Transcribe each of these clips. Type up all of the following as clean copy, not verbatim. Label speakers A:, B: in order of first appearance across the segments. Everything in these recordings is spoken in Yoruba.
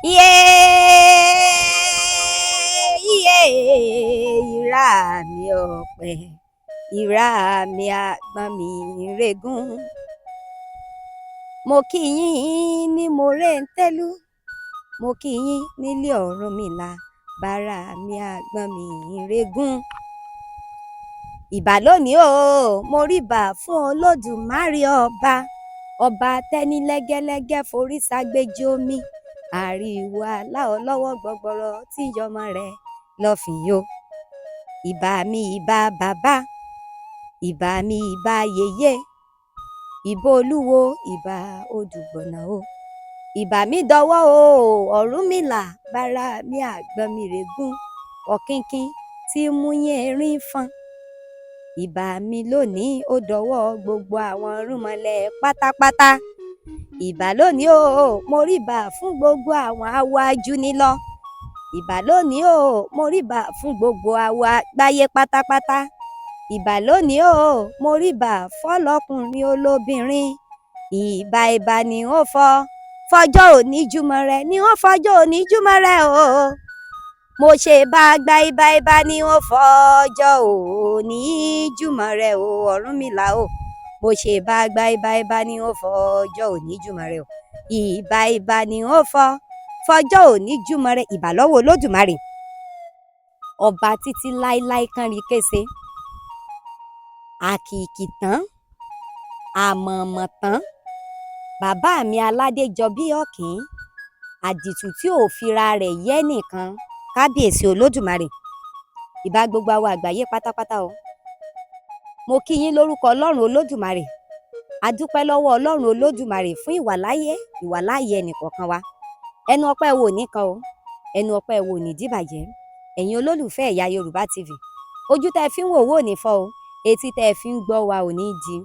A: Iye iye ìrá mi ọ̀pẹ, ìrá mi àgbọn mi régún. Mo kí yín ní Mòrèǹtẹ́lú, mo kí yín nílé Ọ̀rúnmìlà, bàrà mi àgbọn mi régún. Ìbà lónìí o, mo ríbà fún Olódùmarè ọba, ọba tẹ́ni lẹ́gẹ́lẹ́gẹ́ forí ságbéjì omi, àríwó aláwọ̀ lọ́wọ́ gbọgbọrọ tí yọmọ rẹ̀ lọ́fìn o. Ìbà mi ìbà bàbá, ìbà mi ìbà yèyé, ìbà olúwo, ìbà odùgbọ̀nà o. Ìbà mi dọwọ́ o, Ọ̀rúnmìlà, bàrà mi àgbọn mi régún, ọ̀kínkín tí mú yín erin fọn. Ìbà mi lónìí ó dọwọ́ gbogbo àwọn irúnmọlẹ̀ pátápátá. Ìbà lónìí o, mo ríbà fún gbogbo àwọn awo ajúnilọ. Ìbà lónìí o, mo ríbà fún gbogbo awo àgbáyé pátápátá. Ìbà lónìí o, mo ríbà fọlọ́kùnrin olóbìnrin. Ìbà ìbà ni ó fọ, fọjọ́ òní júmọ́ rẹ ni ó fọjọ́ òní júmọ́ rẹ o. Mo ṣe bá gba ibà ibà ni ó fọjọ́ òní júmọ́ rẹ o, Ọ̀rúnmìlà o. Mo ṣe bá gba ibà ibà ni ó fọjọ́ òní júmọ́ rẹ o. Ìbà ìbà ni ó fọ, fọjọ́ òní júmọ́ rẹ. Ìbà lọ́wọ́ Olódùmarè. Ọba títí láíláí kánrin kése. Àkìkì tán, àmọ̀mọ̀ tán. Bàbá mi Aládéjọbí Ọ̀kín, àdìtú tí ò fira rẹ̀ yẹ́ nìkan, kábíyèsí Olódùmarè. Ìbà gbogbo awo àgbáyé pátápátá o. Mo kí yín lórúkọ Ọlọ́run Olódùmarè. A dúpẹ́ lọ́wọ́ Ọlọ́run Olódùmarè fún ìwàláyé, ìwàláyé ẹnìkọ̀ọ̀kan wa. Ẹnu ọpẹ́ wo ò ní kan o, ẹnu ọpẹ́ wo ò ní dìbàjẹ́. Ẹ̀yin olólùfẹ́ Ẹ̀yà Yorùbá TV, ojú tẹ́ ẹ fi ń wò wò ní fọ́ o, etí tẹ́ ẹ fi ń gbọ́ wa ò ní di.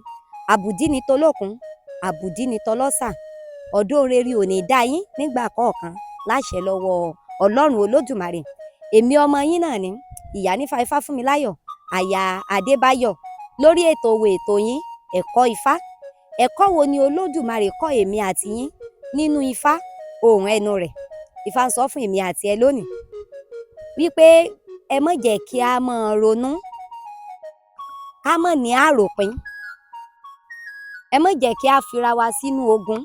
A: Àbùdí ni tolókun, àbùdí ni tọlọ́sà. Ọdún rere ò ní dá yín nígbà kọ̀ọ̀kan láṣẹ lọ́wọ́ Ọlọ́run Olódùmarè. Èmi ọmọ yín náà ni, Ìyánífá Ifáfúnmiláyọ̀, aya Adébáyọ̀, lórí ètò òwe ètò yín, Ẹ̀kọ́ Ifá. Ẹ̀kọ́ wo ni Olódùmarè kọ́ èmi àti yín nínú Ifá, ohùn ẹnu rẹ̀? Ifá ń sọ fún èmi àti ẹ lónìí wípé ẹ má jẹ́ kí a máa ronú, ká má ní àròpin. Ẹ má jẹ́ kí a fira wa sínú ogun.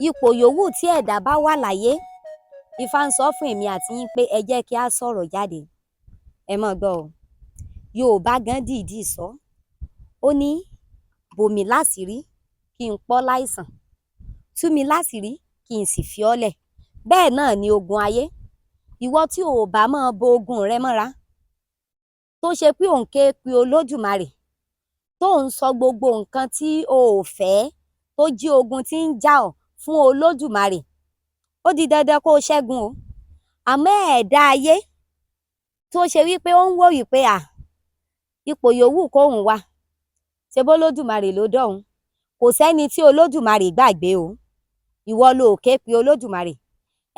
A: Ipò yòówù tí ẹ̀dá bá wà láyé, Ifá ń sọ fún èmi àti yín pé ẹ jẹ́ kí a sọ̀rọ̀ jáde. Ẹ má gbọ́ o. Yorùbá gan dìídì sọ. Ó ní bòmí láṣìírí kí n pọ́ láìsàn, tú mi láṣìírí kí n sì fi ọ́ lẹ̀. Bẹ́ẹ̀ náà ni ogun ayé. Ìwọ tí o ò bá máa bo ogun rẹ mọ́ra, tó ṣe pé ò ń ké pe Olódùmarè, tó ń sọ gbogbo nǹkan tí o ò fẹ́, tó jí ogun tí ń jà ọ́ fún Olódùmarè, ó di dandan kó o ṣẹ́gun o. Àmọ́ ẹ̀dá ayé tó ṣe wípé ó ń wò wípé à, ipò yòówù kóun wà, ṣe bó Olódùmarè ló dọ̀hún. Kò sẹ́ni tí Olódùmarè gbàgbé o. Ìwọ lo ò ké pe Olódùmarè.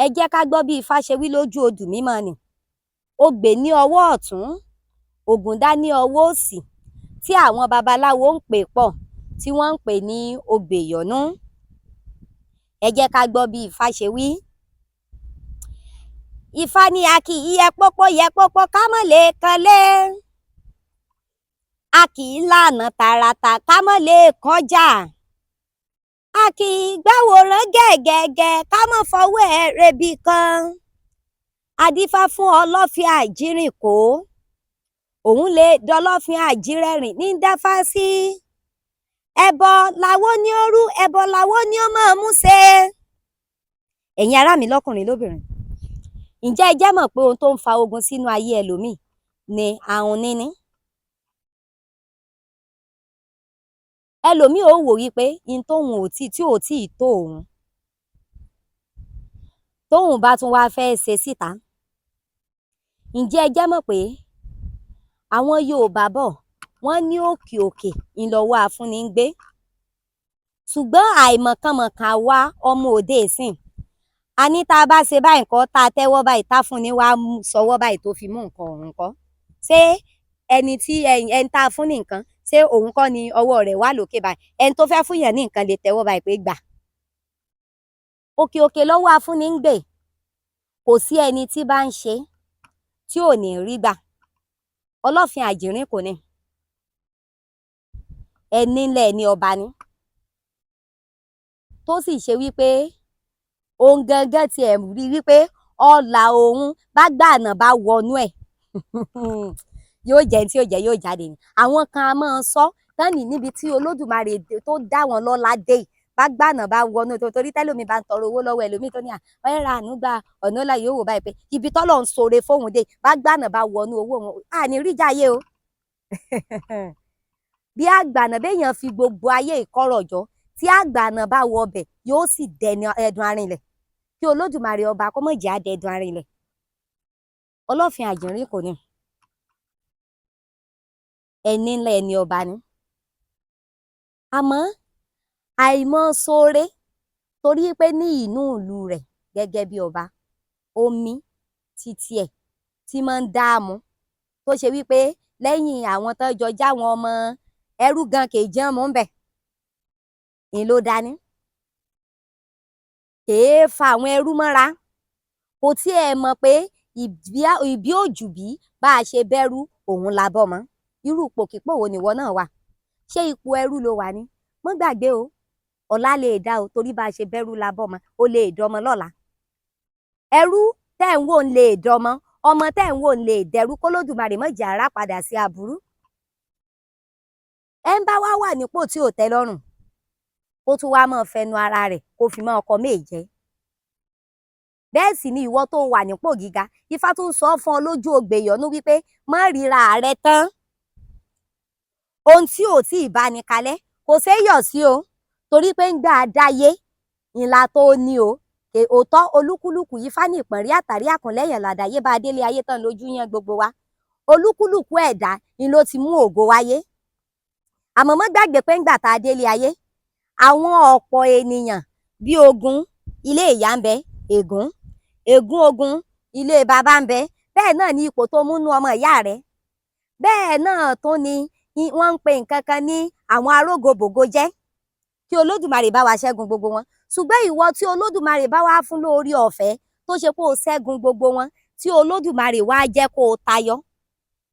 A: Ẹ jẹ́ ká gbọ́ bí Ifá ṣe wí lójú odù mímọ́ ni. Ogbè ní ọwọ́ ọ̀tún, Ògúndá ní ọwọ́ òsì, tí àwọn babaláwo ń pè pọ̀, tí wọ́n ń pè ní ogbè ìyọnú. Ẹ jẹ́ ká gbọ́ bí Ifá ṣe wí. Ifá ní a kì í yẹ pópó yẹ pópó ká mọ̀ lè kanlé. A kì í lànà tààràtà ká mọ̀ lè kọjá. A kì í gbàwòrán gẹ̀gẹ̀gẹ̀ ká mọ̀ fọwọ́ ẹ̀ rebi kan. Adífá fún ọlọ́fin àjírìnkó. Òun lè dọlọ́fin àjírẹ̀rìn ní dáfá sí. Ẹbọ lawó ní ó rú, ẹbọ lawó ní ó máa mú ṣe. Ẹ̀yin ará mi lọ́kùnrin lóbìnrin, ǹjẹ́ ẹ jẹ́ mọ̀ pé ohun tó ń fa ogun sínú ayé ẹlòmíì ni ahun níní? Ẹlòmíì ó wò wípé in tóun ò tí tí ò tíì tó òun, tóun bá tún wá fẹ́ ṣe síta. Ǹjẹ́ ẹ jẹ́ mọ̀ pé àwọn Yorùbá bọ̀, wọ́n ní òkè òkè ńlọ́wọ́ afúnni ń gbé. Ṣùgbọ́n àìmọ̀kànmọ̀kàn àwa ọmọ òde ìsìn, a ní tá a bá ṣe báyìí ńkọ́, tá a tẹ́wọ́ báyìí, táfúnni wá sọwọ́ báyìí tó fi mú nǹkan ọ̀hún ńkọ́. Ṣé ẹni tí ẹni tá a fún ní nǹkan, ṣé òun kọ́ ni ọwọ́ rẹ̀ wà lókè báyìí? Ẹni tó fẹ́ fún yàn ní nǹkan lè tẹ́wọ́ báyìí pé gbà. Òkè òkè lọ́wọ́ afúnni ń gbè. Kò sí ẹni tí bá ń ṣe tí ò ní rí gbà. Ọlọ́fin Àjìnrín kò ní ẹni ńlá, ẹni ọba ni, tó sì ṣe wípé òun gangan tiẹ̀ rí wípé ọlà òun bá gbàànà bá wọnú ẹ̀, yóò jẹ́ tí yóò jẹ́, yóò jáde ni. Àwọn kan a máa sọ tán ní níbi tí Olódùmarè tó dá wọn lọ́lá dé yìí, bá gbàànà bá wọnú, torí tẹ́lòmíì bá ń tọrọ owó lọ́wọ́ ẹlòmíì tó ní à ẹ ra àánú gba ọ̀nà ọ̀la, yóò wò báyìí pé ibi tọ́lọ̀ ń ṣoore fóun dé, bá gbàànà bá wọnú owó òun, à ní rí jáyé o. Bí àgbànà béèyàn fi gbogbo ayé ìkọ́rọ̀ jọ, tí àgbànà bá wọ ọbẹ̀, yóò sì dẹni ẹdun arinlẹ̀. Kí Olódùmarè ọba kó má jẹ́ àdẹdun arinlẹ̀. Ọlọ́fin Àjìnrín kò ní ẹni ńlá, ẹni ọba ni. Àmọ́ àìmọ̀ ṣoore, torí pé ní inú ìlú rẹ̀ gẹ́gẹ́ bí ọba, omi títí ẹ̀ tí máa ń dáàmú, tó ṣe wípé lẹ́yìn àwọn tó jọ jáwọn ọmọ ẹrú gan kè jẹun mú bẹ̀ ń ló dání, kèé fa àwọn ẹrú mọ́ra. Kò tiẹ̀ mọ̀ pé ìbí òjùbí bá a ṣe bẹ́rú òun la bọ́mọ. Irú ipòkípò wo nìwọ náà wà? Ṣé ipò ẹrú ló wà ní? Mọ́ gbàgbé o, ọ̀la lè dá o, torí bá a ṣe bẹ́rú la bọ́mọ, ó lè dọmọ lọ́la. Ẹrú tẹ́ ń wò ń lè dọmọ, ọmọ tẹ́ ń wò ń lè dẹrú. Kólódùmarè má jẹ́ ara padà sí aburú. Ẹ ń bá wá wà nípò tí ò tẹ́ lọ́rùn, kó tún wá máa fẹnu ara rẹ̀ kó fi máa kọ méje. Bẹ́ẹ̀ sì ni ìwọ tó wà nípò gíga, Ifá tún sọ fún ọ lójú ògbè ìyọnú wípé má ríra rẹ tán. Ohun tí ò tí ì bá ní kalẹ̀ kò ṣeé yọ̀ sí o, torí pé ń gbà dáyé ńlá tó ní o. Òótọ́ olúkúlùkù, Ifá ní ìpọ̀nrí àtàrí àkúnlẹ̀yàn làdáyé bá délé ayé tán lójú yán gbogbo wa. Olúkúlùkù ẹ̀dá ni ló ti mú ògo wáyé. Àmọ́ má gbàgbé pé ńgbà tá a délé ayé, àwọn ọ̀pọ̀ ènìyàn bí ogun ilé ìyá ń bẹ, ègún ègún ogun ilé baba ń bẹ. Bẹ́ẹ̀ náà ni ipò tó múnú ọmọ ìyá rẹ. Bẹ́ẹ̀ náà tún ni wọ́n ń pe nǹkan kan ní àwọn arógobògo jẹ́. Kí Olódùmarè bá wa ṣẹ́gun gbogbo wọn. Ṣùgbọ́n ìwọ tí Olódùmarè bá wá fún lórí ọ̀fẹ́, tó ṣe pé o ṣẹ́gun gbogbo wọn, tí Olódùmarè wá jẹ́ kó o tayọ,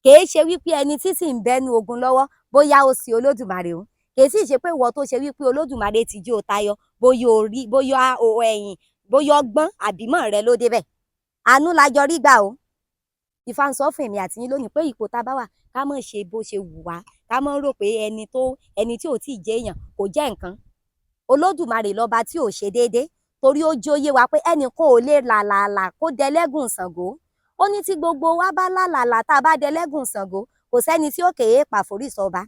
A: kìí ṣe wípé ẹni tí sì ń bẹnu ogun lọ́wọ́ bóyá ó sì Olódùmarè o. Kìí sì ṣe pé ìwọ tó ṣe wípé Olódùmarè ti jí o tayọ, bóyá orí, bóyá o ẹ̀yìn, bóyá ọgbọ́n àbímọ rẹ ló débẹ̀. Àánú la jọ rí gbà o. Ifá ń sọ fún èmi àti yín lónìí pé ipò tá a bá wà, ká má ṣe bó ṣe wù wá, ká má rò pé ẹni tí ò tí ì jẹ́ èèyàn kò jẹ́ nǹkan. Olódùmarè lọ́ba tí ò ṣe déédé, torí ó jẹ́ ó yé wa pé ẹnìkan ò lè làlàlà kó dẹlẹ́gùn Ṣàngó. Ó ní tí gbogbo wa bá làlàlà, tá a bá dẹlẹ́gùn Ṣàngó, kò sẹ́ni tí ó kéé pàforí sọba.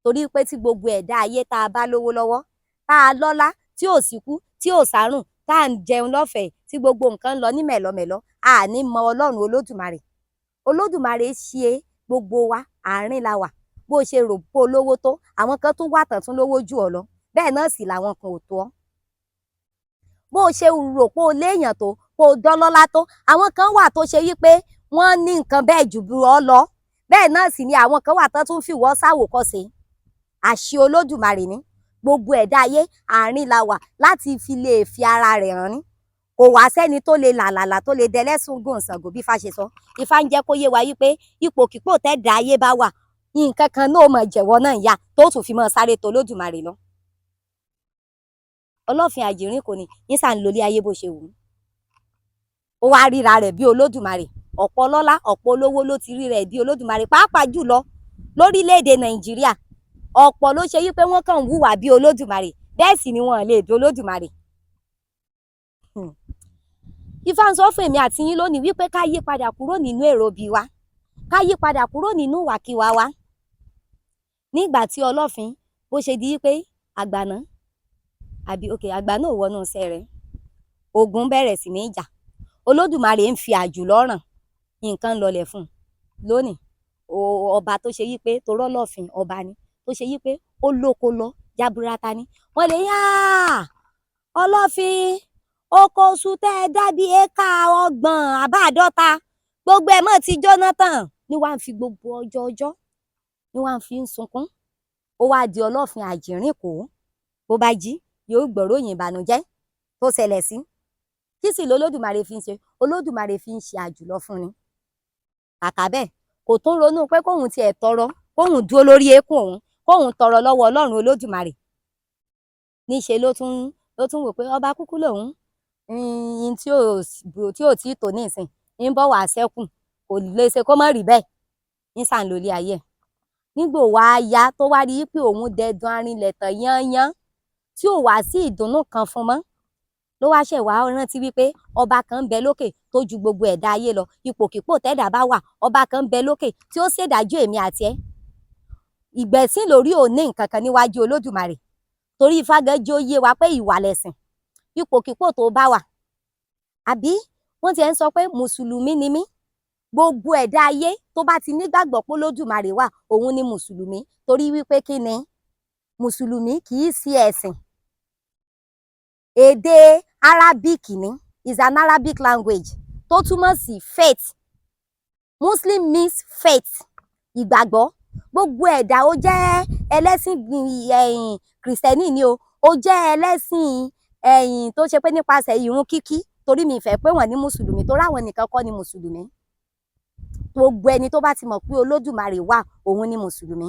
A: Torí pé tí gbogbo ẹ̀dá ayé tá a bá lówó lọ́wọ́, tá a lọ́lá, tí ò sí kú, tí ò sárùn, tá à ń jẹun lọ́fẹ̀ẹ́, tí gbogbo nǹkan ń lọ ní mẹ̀lọmẹ̀lọ, a ní mọ Ọlọ́run Olódùmarè. Olódùmarè ṣe gbogbo wa, àárín la wà. Bó ṣe rò pé olówó tó, àwọn kan tún wà tán tún lówó jù ọ lọ. Bẹ́ẹ̀ náà sì làwọn kan ò tó ọ. Bó ṣe rò pé o léèyàn tó, pé o dọ́lọ́lá tó, àwọn kan wà tó ṣe wípé wọ́n ní nǹkan bẹ́ẹ̀ jù ọ lọ. Bẹ́ẹ̀ náà sì ni àwọn kan wà tán tún fìwọ́ sáwòkọ́ṣe. Àṣẹ Olódùmarè ní gbogbo ẹ̀dá ayé, àárín la wà láti fi lè fi ara rẹ̀ hàn ní. Kò wá sẹ́ni tó lè làlàlà tó lè dẹlẹ́sùn gùn Ṣàngó bí Ifá ṣe sọ. Ifá ń jẹ́ kó yé wa wípé ipòkípò tẹ́dàá ayé bá wà, nǹkan kan náà ó máa jẹ̀wọ́ náà yá tó tún fi máa sáré tó Olódùmarè lọ. Ọlọ́fin Àjìnrín kò ní ní sà ń lólé ayé bó ṣe wù ú. Ó wá ríra rẹ̀ bí Olódùmarè. Ọ̀pọ̀ ọlọ́lá, ọ̀pọ̀ olówó ló ti rí rẹ̀ bí Olódùmarè, pàápàá jùlọ lórílẹ̀‐èdè Nàìjíríà. Ọ̀pọ̀ ló ṣe wípé wọ́n kàn ń hùwà bí Olódùmarè, bẹ́ẹ̀ sì ni wọn lè di Olódùmarè. Ifá ń sọ fún èmi àti yín lónìí wípé ká yí padà kúrò nínú èrò bí wa, ká yí padà kúrò nínú ìwàkiwà wa. Nígbà tí Ọlọ́fin bó ṣe di wípé àgbàná àbí òkè àgbàná ò wọnú iṣẹ́ rẹ̀, ogun bẹ̀rẹ̀ sí ní jà. Olódùmarè ń fi àjùlọ ràn, nǹkan ń lọlẹ̀ fún un lónìí. Ọba tó ṣe wípé torọ́ Ọlọ́fin ọba ni, tó ṣe wípé ó lóko lọ jaburata ni. Wọ́n lè yá Ọlọ́fin oko oṣù tẹ́ ẹ dá bí éka 30 àbá 50, gbogbo ẹ̀ mọ́ ti jóná tán. Ní wàá ń fi gbogbo ọjọ́ ọjọ́ ní wàá fi ń sunkún. Ó wá di Ọlọ́fin Àjìnrín kò. Bó bá jí, yóò gbọ́ròyìn ìbànújẹ́. tó ṣẹlẹ̀ sí. Kí sì lolódùmarè fi ń ṣe? Olódùmarè fi ń ṣe àjùlọ fún ni. Kàkà bẹ́ẹ̀, kò tún ronú pé kóun tiẹ̀ tọrọ, kóun dúró lórí eékún òun, kóun tọrọ lọ́wọ́ Ọlọ́run Olódùmarè. Níṣe ló tún wò pé ọba kúkú lòun yín tí ò tí tò ní ìsìn ń bọ̀ wá ṣẹ́kù, kò lè ṣe kó má rí bẹ́ẹ̀. Ń sàn lólé ayé ẹ̀. Nígbò wá yá tó wá rí pé òun dẹdun arinlẹ̀ tán yányán, tí ò wá sí ìdùnnú kan fún mọ́, ló wá ṣẹ̀ wá rántí wípé ọba kan ń bẹ lókè tó ju gbogbo ẹ̀dá ayé lọ. Ipòkípò tẹ́dà bá wà, ọba kan ń bẹ lókè tí ó ṣèdájọ́ èmi àti ẹ. Ìgbẹ̀sìn lórí ò ní nǹkan kan níwájú Olódùmarè, torí Ifá gan jẹ́ ó yé wa pé ìwà lẹ̀sìn. Ipòkípò tó bá wà, àbí wọ́n ti ẹ̀ ń sọ pé mùsùlùmí ni mí, gbogbo ẹ̀dá ayé tó bá ti nígbàgbọ́ pé Olódùmarè wà, òun ni mùsùlùmí. Torí wípé kí ni mùsùlùmí? Kì í ṣe ẹ̀sìn, èdè Arabic ni, is an Arabic language tó túmọ̀ sí faith. Muslim means faith, ìgbàgbọ́. Gbogbo ẹ̀dá, ó jẹ́ ẹlẹ́sìn ẹ̀yìn kìrìsìtẹ́nì ni o, ó jẹ́ ẹlẹ́sìn ẹ̀yìn tó ṣe pé nípasẹ̀ ìrun kíkí, torí mi fẹ́ pé wọ́n ní mùsùlùmí, torí àwọn nìkan kọ́ ni mùsùlùmí. Gbogbo ẹni tó bá ti mọ̀ pé Olódùmarè wà, òun ni mùsùlùmí.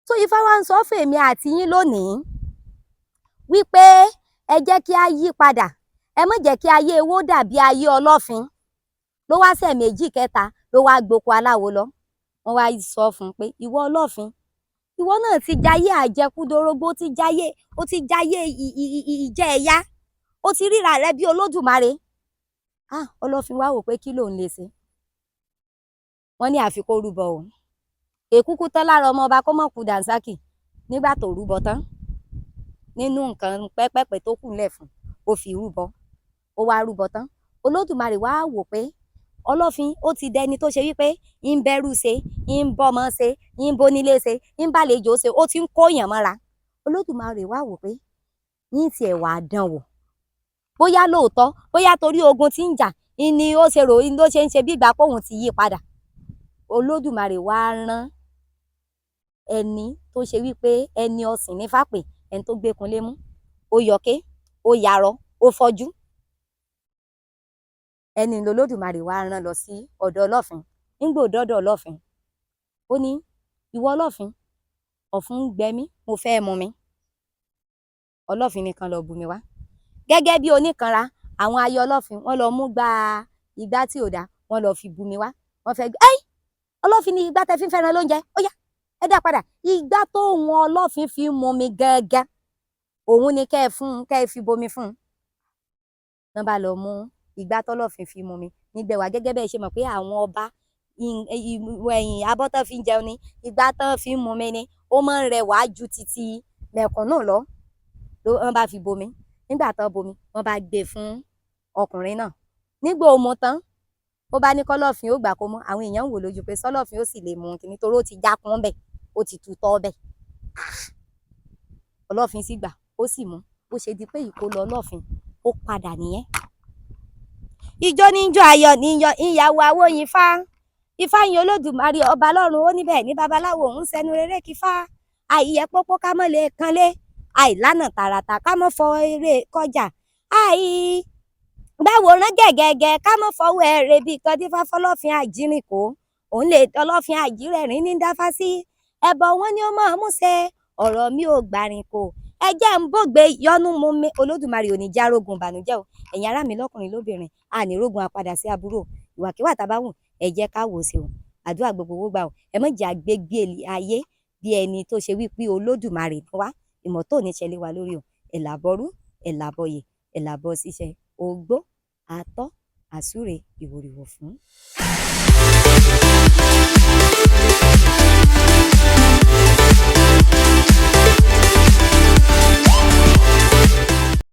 A: Tó Ifá wa ń sọ fún èmi àti yín lónìí wípé ẹ jẹ́ kí á yí padà, ẹ má jẹ́ kí ayé owó dàbí ayé Ọlọ́fin. Ló wá ṣẹ̀ méjì kẹta, ló wá gboko aláwo lọ. Wọ́n wá sọ fún un pé, ìwọ Ọlọ́fin, ìwọ náà ti jayé àjẹkúdórógbó, ti jayé, ó ti jayé ìjẹ ẹ̀yà, ó ti ríra rẹ bí Olódùmarè. Ah, Ọlọ́fin wá wò pé kí lòun lè ṣe. Wọ́n ní àfi kó rúbọ o. Èkúkú tán lára ọmọ ọba kó mọ̀ kú dànsákì. Nígbà tó rúbọ tán, nínú nǹkan pẹ́pẹ́pẹ́ tó kù ńlẹ̀ fún, ó fi rúbọ. Ó wá rúbọ tán, Olódùmarè wá wò pé Ọlọ́fin ó ti dẹni tó ṣe wípé ń bẹ́rù ṣe, ń bọ́mọ ṣe, ń bónílé ṣe, ń bàlejò ṣe, ó ti ń kóyàn mọ́ra. Olódùmarè wá wò pé yín tiẹ̀ wá dán wò, bóyá lóòótọ́, bóyá torí ogun tí ń jà ni ó ṣe rò ló ṣe ń ṣe bí ìgbà póun ti yí padà. Olódùmarè wá rán ẹni tó ṣe wípé ẹni ọ̀sìn ní fápè, ẹni tó gbé kunlé mú, ó yọké, ó yarọ, ó fọ́jú. Ẹni lolódùmarè wá rán lọ sí ọ̀dọ̀ Ọlọ́fin. Nígbà ó dọ́dọ̀ Ọlọ́fin, ó ní, ìwọ Ọlọ́fin, ọ̀fun ń gbẹ mí, mo fẹ́ mu mi. Ọlọ́fin nìkan lọ bu mi wá. Gẹ́gẹ́ bí oníkanra, àwọn ayọ̀ Ọlọ́fin, wọ́n lọ mú gba igbá tí ò dá, wọ́n lọ fi bu mi wá. Wọ́n fẹ́ gbé ẹ́yìn Ọlọ́fin ní igbá tẹ́ fi ń fẹ́ràn lóúnjẹ, ó yá, ẹ dá padà. Igbá tó wọn Ọlọ́fin fi ń mu mi gángan, òun ni kẹ́ ẹ fún un, kẹ́ ẹ fi bomi fún un. Wọ́n bá lọ mú igbá tọ́lọ́fin fi mu mi nígbẹ̀ wá. Gẹ́gẹ́ bẹ́ẹ̀ ṣe mọ̀ pé àwọn ọba, ẹ̀yìn abọ́ tán fi ń jẹun ni igbá tán fi ń mu mi ni, ó máa ń rẹwà ju titi mẹ̀kúnnù lọ. Wọ́n bá fi bomi. Nígbà tán bomi, wọ́n bá gbé fún ọkùnrin náà. Nígbà ó mu tán, ó bá ní kọ́lọ́fin ó gbà kó mú. Àwọn èèyàn ń wò lójú pé sọ́lọ́fin ó sì lè mú kíní, torí ó ti jákun bẹ̀, ó ti tutọ́ bẹ̀. Ọlọ́fin sì gbà, ó sì mú. Bó ṣe di pé ìkólọ Ọlọ́fin ó padà nìyẹn. Ijó ní jó, ayọ̀ ní yọ, ìyàwó awóyin fá, Ifá yin Olódùmarè ọba lọ́run. Ó níbẹ̀ ní babaláwo òun sẹnu rere kí fá àìyẹ pópó ká mọ́ lè kanlé, àìlànà tààràtà ká mọ́ fọ eré kọjá, àì gbàwòrán gẹ̀gẹ̀gẹ̀ ká mọ́ fọwọ́ ẹ̀rẹ̀ bí kan. Dífá fọlọ́fin àjírìnkò, òun lè ọlọ́fin àjírẹ̀rín ní dáfá sí ẹbọ wọn ni ó máa mú ṣe. Ọ̀rọ̀ mi ò gbàrìnkò, ẹ jẹ́ ń bògbé yọnu mú mi. Olódùmarè ò ní já rógun ìbànújẹ́ o. Ẹ̀yin ará mi, lọ́kùnrin lóbìnrin, a ní rógun àpadà sí aburú o. Ìwàkiwà tá a bá wù, ẹ jẹ́ ká wò ó sí o. Àdúrà gbogbo owó gbà o. Ẹ má jẹ́ àgbégbé ayé bí ẹni tó ṣe wípé Olódùmarè ní wá. Ìmọ̀ tó ní ṣẹlẹ̀ wá lórí o. Ẹ̀ làbọ̀rú, ẹ̀ làbọ̀yè, ẹ̀ làbọ̀ ṣiṣẹ́ ogbó àtọ́ àsúre ìwòrìwò fún.